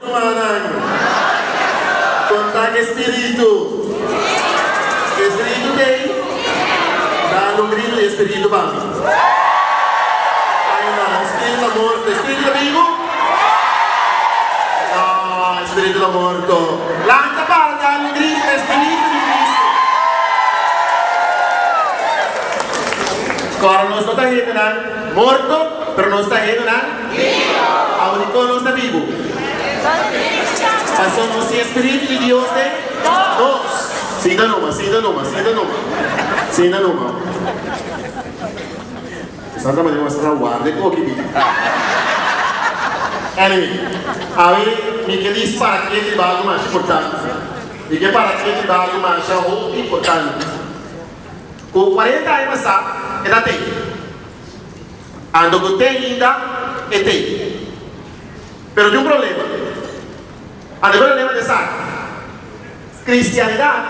Rumannan, konta ku e Spiritu. E Spiritu t'ei? Dal un gritu di e Spiritu pa mi. Ai no, e Spiritu ta morto. E Spiritu ta bibu? No, e Spiritu ta morto. Lanta para dal un gritu di e Spiritu di Cristo. Kòrda nos no ta hendenan morto, pero nos ta hendenan bibu. Awor dikon nos ta bibu? Pasobra nos tin e Spiritu di Dios den nos. Sinta numa, sinta numa, sinta numa, sinta numa. Santa Maria mester a warda e koki mi. Anyway, awe mi ke dis para ke riba algu masha importante. Mi ke para ke riba algu masha hopi importante. Ku 40 aña pasá e ta tei. Ando ku te ainda e tei. Pero tin un problema. Ando e problema ta esaki, Kristianidat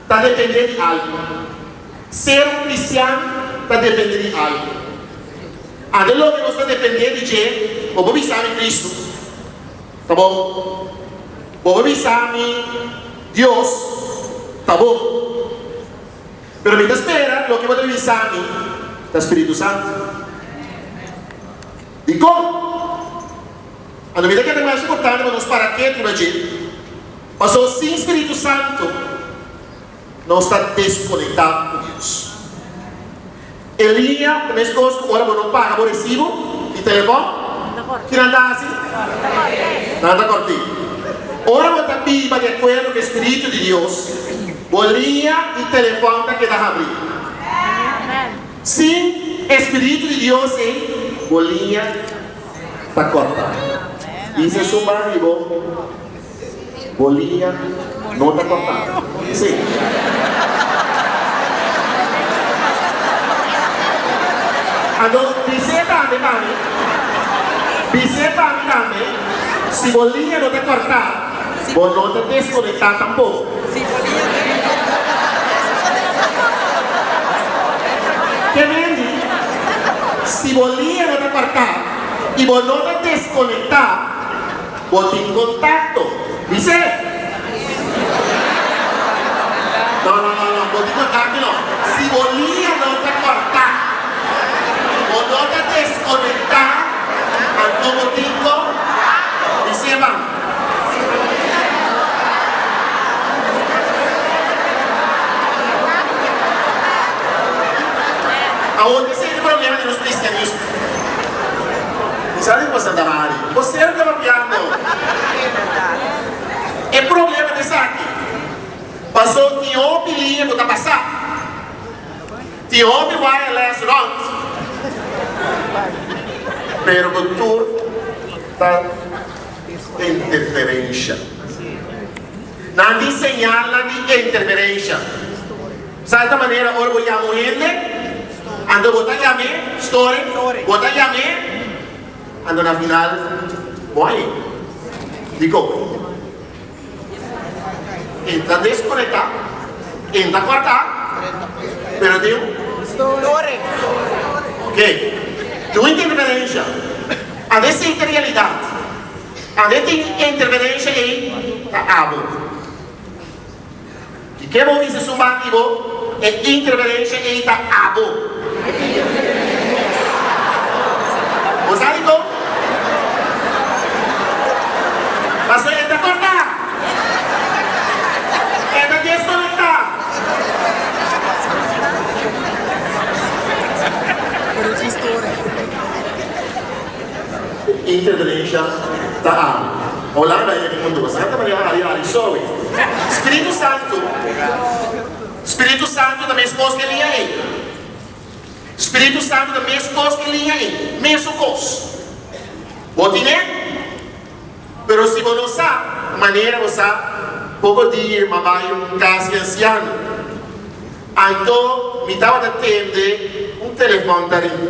ta dependé di algu. Ser un kristian ta dependé di algu. Ando loke nos ta dependé di dje, bo por bisa mi Kristu, ta bon. Bo por bisa mi Dios, ta bon. Pero mi ta spera loke bo ta bisa mi ta Spiritu Santu. Dikon? Anto mi ta kere mas importante pa nos para ketu riba dje, pasobra sin Spiritu Santu nos ta deskonektá ku Dios. E liña ta meskos ku ora bo no paga bo resibo di telefòn, ki nan ta hasi? Nan ta kòrt'é. Ora bo ta biba di akuerdo ku e Spiritu di Dios, bo liña di telefòn ta keda habrí. Sin e Spiritu di Dios ei, bo liña ta kòrtá. Bisa esun ban di bo, Bo liña no ta kòrtá. Sí. Anto, bis'é tambe pa mi, bis'é pa mi tambe, si bo liña no ta kòrtá, bo no ta deskonektá tampoko. Ke mendi, si bo liña no ta kòrtá i bo no ta deskonektá, Bo tin kontakto. Bis'é. No, no, no, no, bo tin kontakto no. Si bo liña no ta kòrtá, bo no ta deskonektá, anto bo tin kontakto. Bis'é ban. Awor, esei ta e problema di nos kristianismo. Mi sa di cosa ta hari. Bo ser ta papiando. E problema ta esaki. Paso tin hopi liña ku ta pasa. Tin hopi wireless rond. Pero ku tur ta interferensha. Nan tin señalnan di interferensha. Sa esta manera ora bo yama un hende, anto bo ta yam'é, story, bo ta yam'é, anto na final bo a yega. Dikon? E ta deskonektá, e ta kòrtá, pero tin un story. Ok, tin un interferensha. Anto esei ta realidat. Anto e tin interferensha ei ta abo. Di ke bo bisa su man di bo, e interferensha ei ta abo. Bo sa dikon? Pasobra e ta kortá. E ta deskonektá. E interferensha ta abo. Holanda e mundo bo sa ta maneha ari ari soe. Spiritu Santu Spiritu Santu ta meskos ke liña ei. Spiritu Santu ta meskos ke liña ei. Mesun kos. Bo tine? Pero si bo no sa, manera bo sa, poko dia mi a bai un kas di ansiano. Anto mi tabata tende un telefòn ta ring.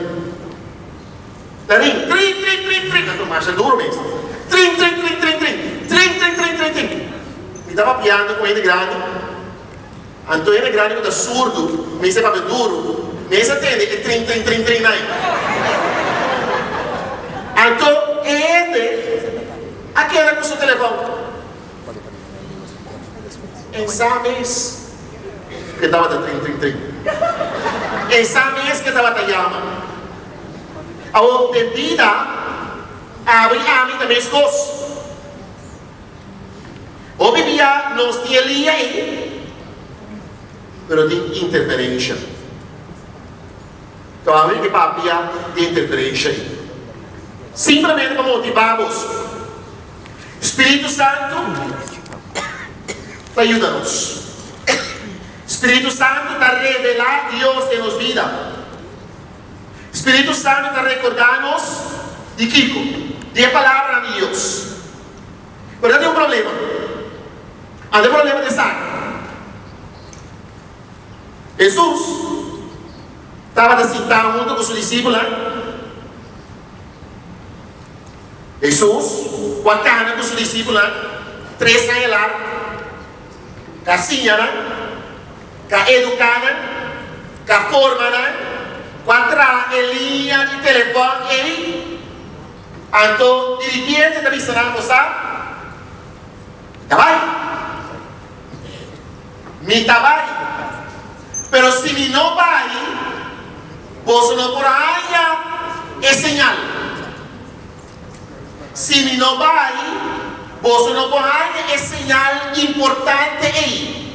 Ta rin, trin, trin, trin, trin, anto masha duro mes. Trin, trin, trin, trin, trin, trin, trin, trin, trin, trin. Mi ta papiando ku hende grandi, anto hende grandi ku ta surdu, mi sa papia duru, mes a tende e trin, trin, trin, trin nai. Anto e hende a keda ku su telefon. E sa mes ku e tabata trin trin trin. E sa mes ku e tabata yama. Awor den bida, abo i ami ta meskos. Hopi bia nos tin e liña ei, pero tin interferensha. Tawabia ke papia di interferensha ei. Simplemente pa motivá boso. Spiritu Santu ta yuda nos. Spiritu Santu ta revelá Dios den nos bida. Spiritu Santu ta rekordá nos di kiko? Di e palabranan di Dios. Pero ta tin un problema. Anto e problema ta esaki, Hesus tabata sintá huntu ku su disipelnan. Hesus ku a kana ku su disipelnan tres aña largu, ka siña nan, ka eduká nan, ka forma nan, ku a traha e liña di telefòn ei. Anto diripiente ta bisa nan, Bo sa? Mi ta bai. Mi ta bai. Pero si mi no bai, boso no por haña e señal. Si mi no bai, boso no por haña e señal importante ei.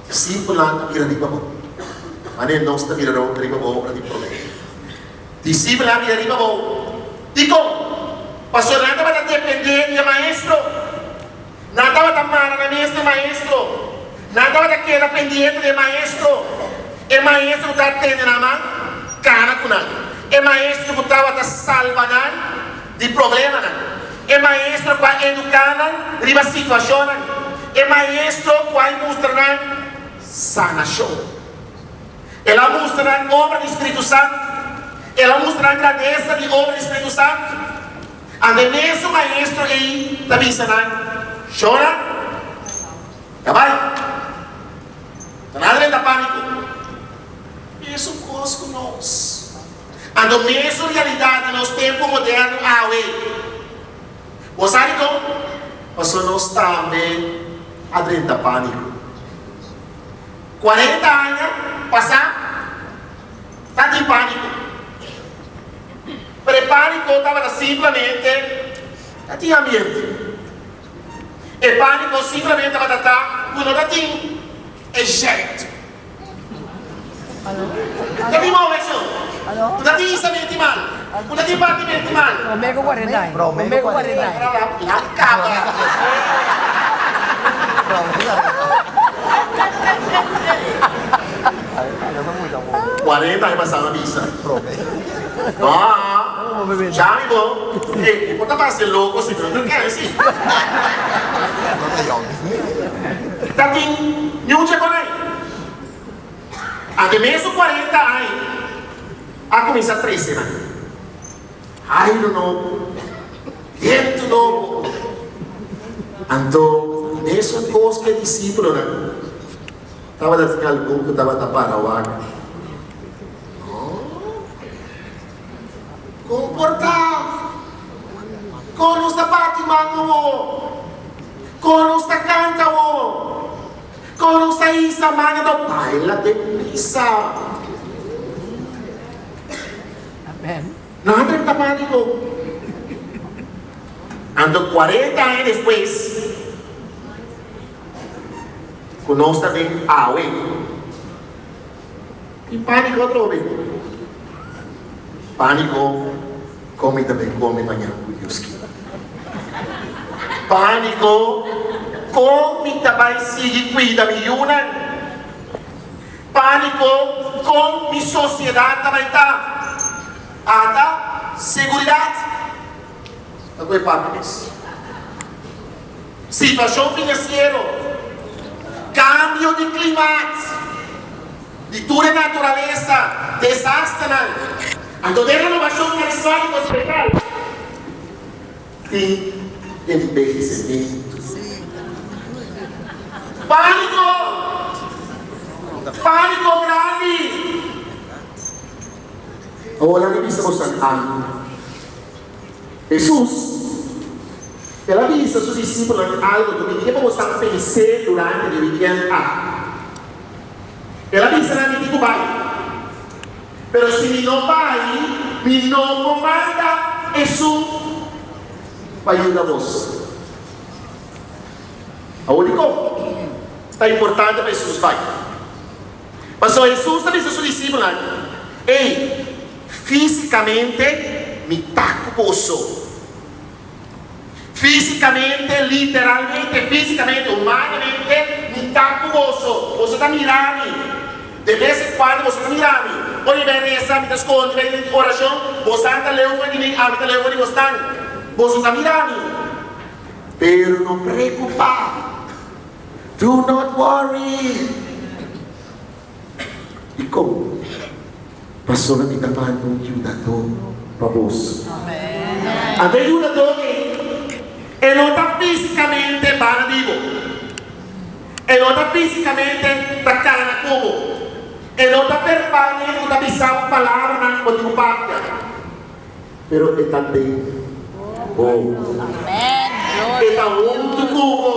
Disipelnan a mira riba bo. Manera nos ta mira riba bo ora di promé. Disipelnan a mira riba bo. Dikon? Pasobra nan tabata dependé di e maestro. Nan tabata mara nan mes na e maestro. Nan tabata keda pendiente di e maestro. E maestro ku ta tende nan man, kana ku nan. E maestro ku tabata salba nan di problemanan. E maestro ku a eduká nan riba situashonnan. E maestro ku a mustra nan sanashon. El a mustra nan obra di Spiritu Santu. El a mustra nan grandesa di obra di Spiritu Santu. Anto e mesun maestro ei ta bisa nan, Shora, ta bai. Ta nada den ta pániko. Mesun kos ku nos. Anto mesun realidat di nos tempu moderno awe. Bo sa dikon? Pasobra nos tambe a drenta pániko. 40 aña pasá tatin pániko. Pero e pániko tabata simplemente tatin ambiente. E pániko simplemente tabata ta ku no tatin e zjèit. Ta tin mau reaccion. Cu ta tin isamenti mal. Cu ta tin batimenti mal. Prome cu cuarenta aña. Prome cu cuarenta aña. La caba. 40 aña pasa na bisa. No, chami bo. Ey, bo por ta base loco si, pero no ta kere si. Ta tin ñucha con ey. Ante mesun 40 aña a kuminsá trese nan. Airu nobo, bientu nobo. Anto mesun kos ku e disípulonan, tabata tin algun ku tabata para wak. No. Kon por ta? Kon nos ta bati man awor? Kon nos ta kanta awor? Kon nos ta hisa man anto baila den misa? Nan a drenta pániko. Anto 40 aña despues ku nos ta den awe, tin pániko atrobe. Pániko kon mi ta bay kome mañan ku Dios kier. Pániko kon mi ta bay sigui kuida mi yunan. Pániko kon mi sosiedat ta bay ta. Ata seguridat ta ku e parti mes. Situashon finansiero, kambio di klimat. Di tur e naturalesa, desasternan. Anto den Renovacion Carismático Special tin envejecimiento. Pánico! Pánico grandi! Awor laga bisa boso algu. Hesus. El a bisa su disipelnan algu ku mi ke pa bo ta pens'é durante di wikènt aki. El a bisa nan, Mi tin ku bai. Pero si mi no bai, mi no por manda esun pa yuda bos. Awor dikon ta importante pa Hesus bai? Pasobra Hesus ta bisa su disipelnan, Ey, físikamente mi ta ku boso. Físikamente, literalmente, físikamente, humanamente, mi ta ku boso. Boso ta mira mi. De bes en kuando boso ta mira mi. Ora mi bai resa, mi ta skonde bai den orashon, bosan ta leu for di mi, ami ta leu for di bosnan. Boso ta mira mi. Pero no preokupá. Do not worry. Dikon? Pasobra mi ta manda un yudadó pa boso. Anto e yudadó ei, e no ta físikamente banda di bo. E no ta físikamente ta kana ku bo. E no ta verbalmente ku ta bisa bo palabranan ku bo tin ku papia. Pero e ta den bo. E ta huntu ku bo.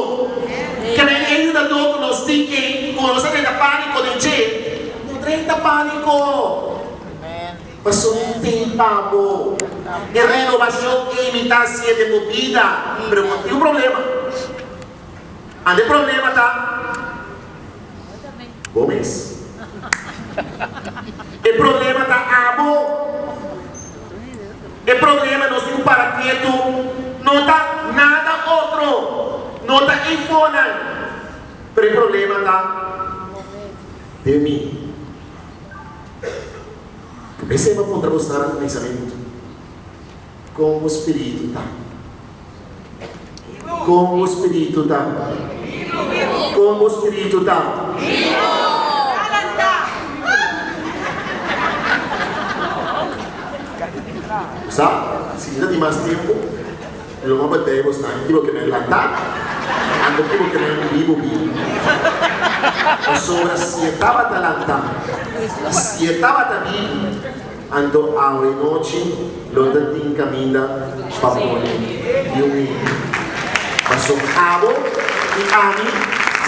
Ke men e yudadó ku nos tin ei, ku nos a drenta pániko den dje, no drenta pániko. Pasobra e tin pa bo. E renobashon ei mi ta hasié den bo bida, pero bo tin un problema. Anda e problema ta bo mes. E problema ta abo. E problema nos tin ku para ketu no ta nada otro, no ta eifonan, pero e problema ta den mi. P'esei mi a puntra bo sara kuminsamentu, kon bo spiritu ta? Kon bo spiritu ta? Kon bo spiritu ta? Bo sa, si mi ta tin mas tempu, lo mi a batey bo snan ki bo ke men lantá, anto ki bo ke men bibu bibu. Pasobra si e tabata lantá, si e tabata bibu, Anto awe nochi lo ta tin kaminda pa pone yu mi. Paso abo i ami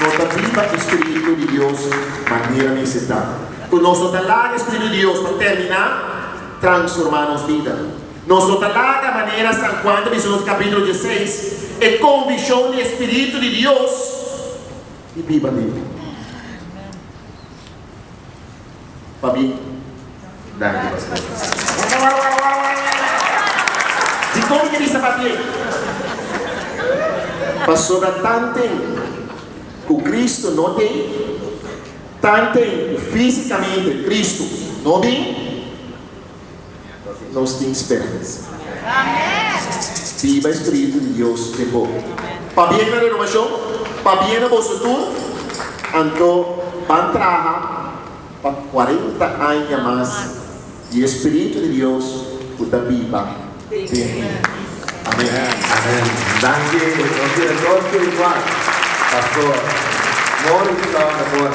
no ta biba e Spiritu di Dios manera mester ta. Ku nos no ta laga e Spiritu di Dios pa terminá transformá nos bida. Nos no ta laga manera San Juan ta bisa nos kapítulo dieseis e konvikshon di e Spiritu di Dios i biba den. Pabia. Danki pastor. Dikon mi bisa pabia? Pasobra tanten ku Kristu no den, tanten ku físikamente Kristu no bin, nos tin speransa. Biba e Spiritu di Dios den bo. Pabia na renovashon, pabia na boso tur, anto ban traha pa kuarenta aña mas di e Spiritu di Dios ku ta biba den mi. Amen. Amen. Danki nos director spiritual, Pastor Morrison Amor.